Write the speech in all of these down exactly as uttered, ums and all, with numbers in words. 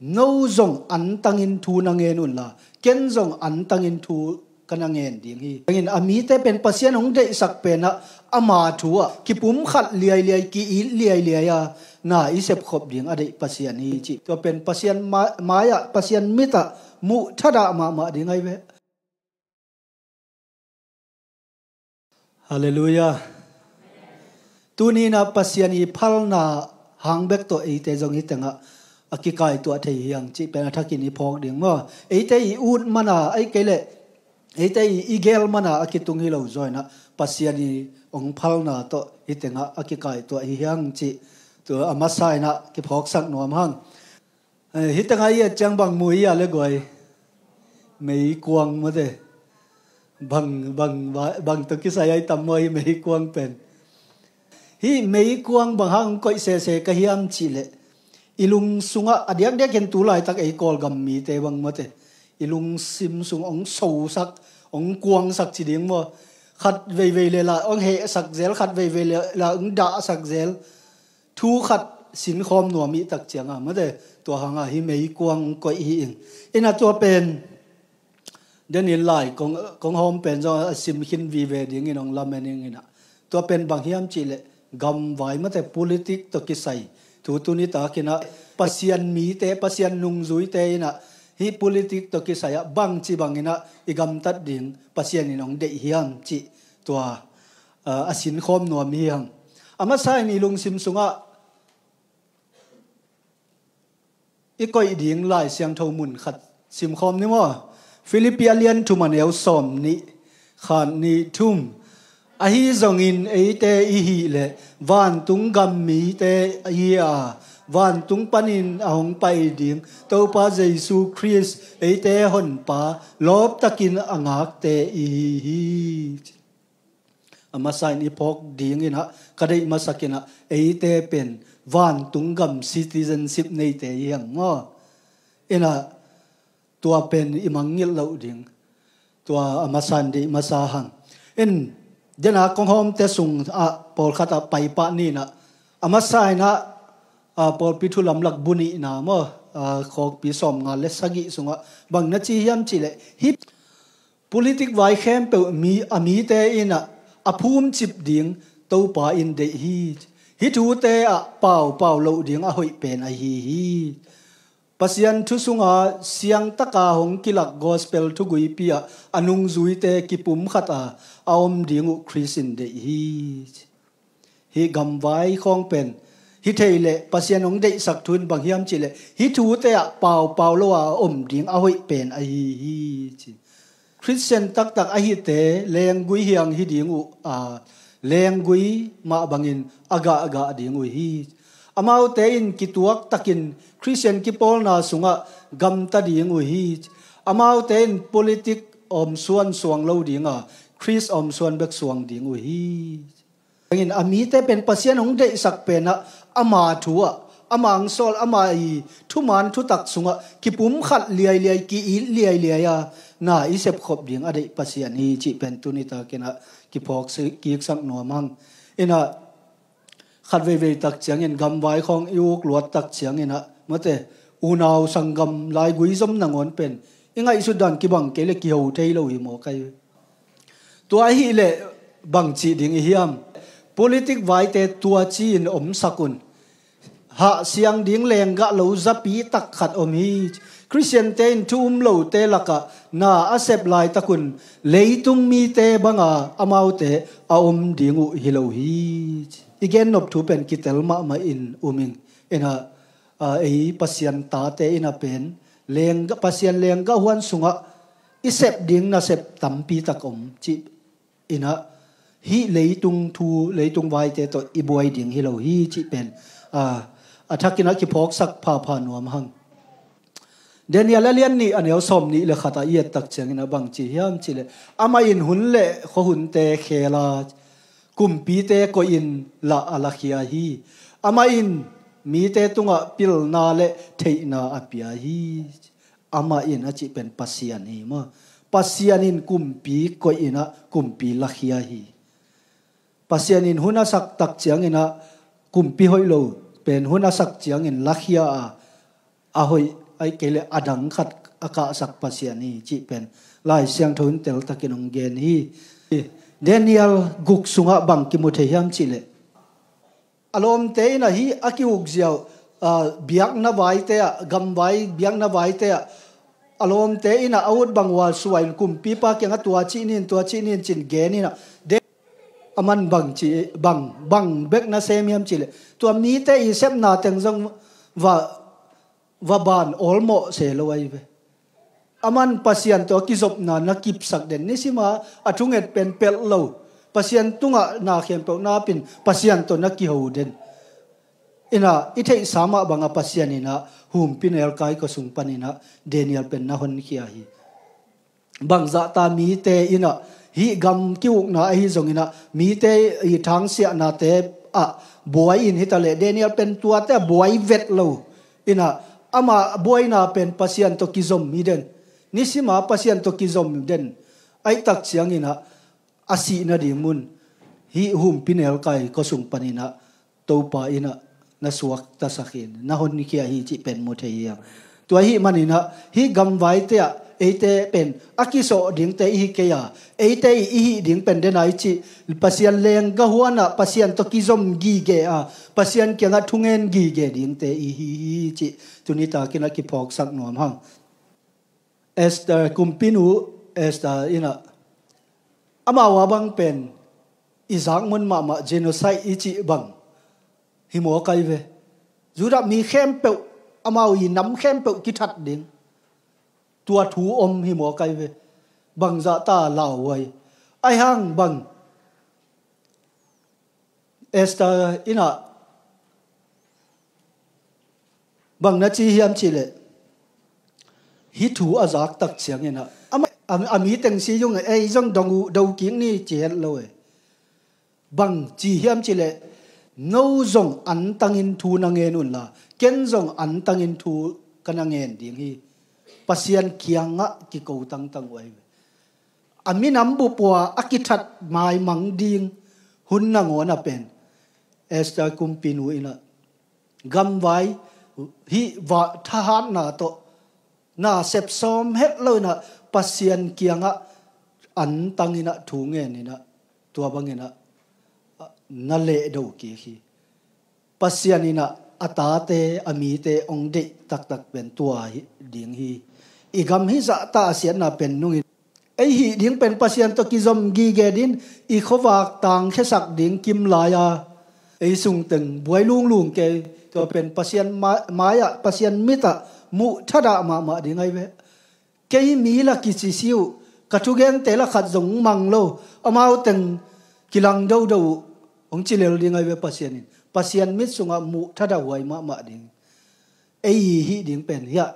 No zong antangin thu na ngen unla, ken zong antangin thu ka na ngen ding hi. Hangin a mite pen Pasian hong deihsak penah ama thu ah kipumkhat liailiai, ki-it liailiai a na i sepkhop ding a deih Pasian hi cih. Tua pen Pasian ma-, mai-ah, Pasian mitah muh thadah mahmah ding ahi ve. Halleluiah. Tuni-in ah Pasian i phalna hang bek tawh eite zong hih tengah a kikaituah thei hi hang cih pen a thakin i phawk ding maw? Eite i ut mana, ahih kei leh eite i, i gel mana a kitung hi lo zaw-in ah Pasian i hong phalna tawh hih tengah a kikaituah hi hang cih tua a masa-in ah kiphawksak nuam hang. Eh, hih tengah i et ciang bang mu i a le guai? Meikuang mate. Bang, bang, bang, bang tawh kisai ai tam maw hih meikuang pen? Hih meikuang bang hang koih sese ka hiam cih leh, i lung sungah a diakdiak in tu laitak ei Kawlgam mite bang mate, i lungsim sung hong sosak, hong kuangsak ci ding maw? Khat veivei le la hong hehsak zel, khat veivei le la hong dahsak zel. Thu khat sinkhawm nuam i tak ciangah mate, tua hangah hih meikuang koih hi ing. Ina tua pen Daniel lai kong, kong hawm pen zong a sim khin vive dingin hong lamen ing ina. Tua pen bang hiam cih leh gamvai mate, politik tawh kisai thu tuni takin ah Pasian mite, Pasian nungzuite in ah hih politik tawh kisai ah bangci bangin ah i gamtat ding Pasian in hong deih hiam cih tua, ah, a sinkhawm nuam hi hang. A masa in i lungsim sungah i koih ding Lai Siangtho mun khat simkhawm ni maw? Filippi a lian thum a neu sawm nih, khat nih thum. Ahi zongin eite i hih leh vantung gam mite hi a, vantung panin a hong pai ding Topa Jesu Khrist, eite Honpa, lawptakin a ngakte i hi hi. A masa in i phawk dingin ah ka deih masakin ah eite pen vantung gam citizenship neite hi hang maw? Ina tua pen i mangngilh loh ding. Tua a masa in deih masa hang. In dena kong hawmte sungah pawlkhat ah paipah ni ina, a masa in ah, ah, pawlpi thu lamlak bu nihna maw? Ah, khawkpi sawmnga le sagih sungah bang na ci hiam cih leh, hih politik vai khempeuh mi, a mite in ah a phumcip ding Topa in deih hi. Hih thute ah paupau loh ding a hoih pen ahi hi. Pasian thu sunga siangtaka hong kilak gospel thuguipi ah a nungzuite kipumkhat a, a om ding uh Khrist in deih hi. Hih gamvai khawng pen hi thei leh Pasian hong deihsak thu in bang hiam cih leh hih thute ah paupau lo a om ding a hoih pen ahi hi ci. Khristian taktak a hite lenggui hiang hi ding uh a, lenggui mah bangin a gahgah ding uh hi. Amaute in kituaktakin Khristian kipawlna sungah gamta ding uh hi. Amaute in politik awmsuan suang lo ding a, Khrist awmsuan bek suang ding uh hi. Hangin a mite pen Pasian hong deihsak penah ama thu ah, ama hong sawl, ama i thuman thutak sungah kipumkhat liailiai, ki-it liailiai a na i sepkhop ding a deih Pasian hi cih pen tuni takin ah kiphawk si-, kiksak nuam hang. Ina khat veivei tak ciangin gamvai khawng i uk luat tak ciangin ah mate, unau sanggam laigui zom nangawn pen i ngaihsut dan kibang kei le kiho thei lo hi maw kai? Tua ahih leh bang cih ding i hiam? Politik vaite tua ci-in omsak un. Hah siang ding lenggah lo zapi tak khat om hi. Khristiante in thu um lote lakah na a sep laitak un leitung mite banga amaute a om ding uh hi lo hi. I gennop thu pen kitel mahmah in um ing. Ina, ah, ei Pasian tate ina pen lenggah, Pasian lenggah huan sungah i sep ding nasep tampi tak om cih ina, hih leitung thu, leitung vaite tawh i buai ding hi lo hi cih pen, ah, a thakin ah kiphawksak phapha nuam hang. Daniel a lian nih a neu sawm nih le khat ah i et tak ciangin ah bang ci hiam cih leh, amah in hun le khuahunte khel a, kumpite koihin lah a lakhia hi. Amah in mite tungah pilna le theihna a pia hi. Amah in a cih pen Pasian hi maw? Pasian in kumpi koihin ah kumpi lakhia hi. Pasian in hun a sak tak ciangin ah kumpi hoih lo pen hun a sak ciangin lakhia a, a hoih Ahih kei leh a dang khat a kahsak Pasian hi cih pen Lai Siangtho in teltakin hong gen hi. Daniel guk sungah bang kimu thei hiam cih leh, a lawmte in ah hih a ki-ukzia uh, biakna vaite ah, gamvai biakna vaite ah, a lawmte in ah a ut bang uh a suah in kumpipa kiangah tua cih ni in, tua cih ni in ci-in gen in ah, de, aman bang ci, bang, bang bek na sem hiam cih leh, tua mite i sepna teng zong va, va ban awlmawh se lo ahi ve. Aman Pasian tawh a kizopna na kipsak den, nisima a thunget pen pelh lo, Pasian tungah na khempeuh na pia in, Pasian tawh na kiho den. In ah i theihsa mah bangah Pasian in ah humpinelkai khuasung panin ah Daniel pen na honkhia hi. Bangzahta mite in ah hih gam ki-ukna ahi zongin ah mite i thangsiahnate ah buai in hi ta leh, Daniel pen tuate ah buai vet lo. In ah ama buaina pen Pasian tawh kizom hi den. Nisima Pasian tawh kizom den. Ahih tak ciangin ah a sih nading mun hih humpinelkai khuasung panin ah Topa in ah na suaktasak in, na honkhia hi cih pen mu thei hi hang. Tua ahih manin ah hih gamvaite ah eite pen a kisawh dingte i hi kei a, eite i hih ding pen den a i cih, Pasian leenggah huan ah Pasian tawh kizom gige a, Pasian kiangah thungen gige dingte i hi hi cih tuni takin ah kiphawksak nuam hang. Esther, kumpinu Esther in ah amau a bang pen i zakmun mahmah genocide i cih bang hi mawk ahi ve. Judah mi khempeuh, amau i nam khempeuh kithat ding, tua thu om hi mawk ahi ve. Bangzahta lauhuai, ahi hang bang Esther in ah bang na ci hiam cih leh, hih thu a zak tak ciangin ah a, a, a mi teng si zong ei zong dong uh, do kik ni ci het lo e. Bang ci hiam cih leh, no zong antangin thu na ngen unla, ken zong antangin thu ka na ngen ding hi. Pasian kiangah kiko tangtang uh ahi ve. A minam bup uh a kithat maimang ding hun nangawn ah pen Esther kumpinu in ah gamvai hih va thahatna tawh na sepsawm het lo in ah Pasian kiangah antangin ah thu ngen in ah tua bangin ah na lehdo kik hi. Pasian in ah a tate, a mite hong deih taktak pen tua hi ding hi. I gam hih zahta a siatna pen nungin ei hih ding pen Pasian tawh kizom gige ding, i khuavak tangkhiasak ding kim lai-a ei sungteng buai lunglung kei, tua pen Pasian ma-, mai-ah, Pasian mit ah muh thadah mahmah ding ahi ve. Kei mi la kici si uh, ka thugente la khat zong mang lo, amau teng kilang dodo uh, hong ci lel ding ahi ve Pasian in. Pasian mit sungah muh thadah huai mahmah ding. Ei i hih ding pen hiah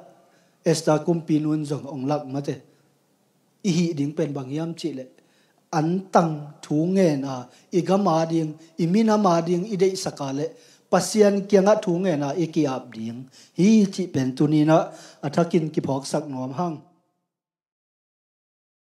Esther kumpinu in zong hong lak mate. I hih ding pen bang hiam cih leh, antang thu ngen a, i gam ading, i minam ading i deihsak a leh Pasian kiangah thu ngen a i ki-ap ding hi cih pen tuni-in ah a thakin kiphawksak nuam hang.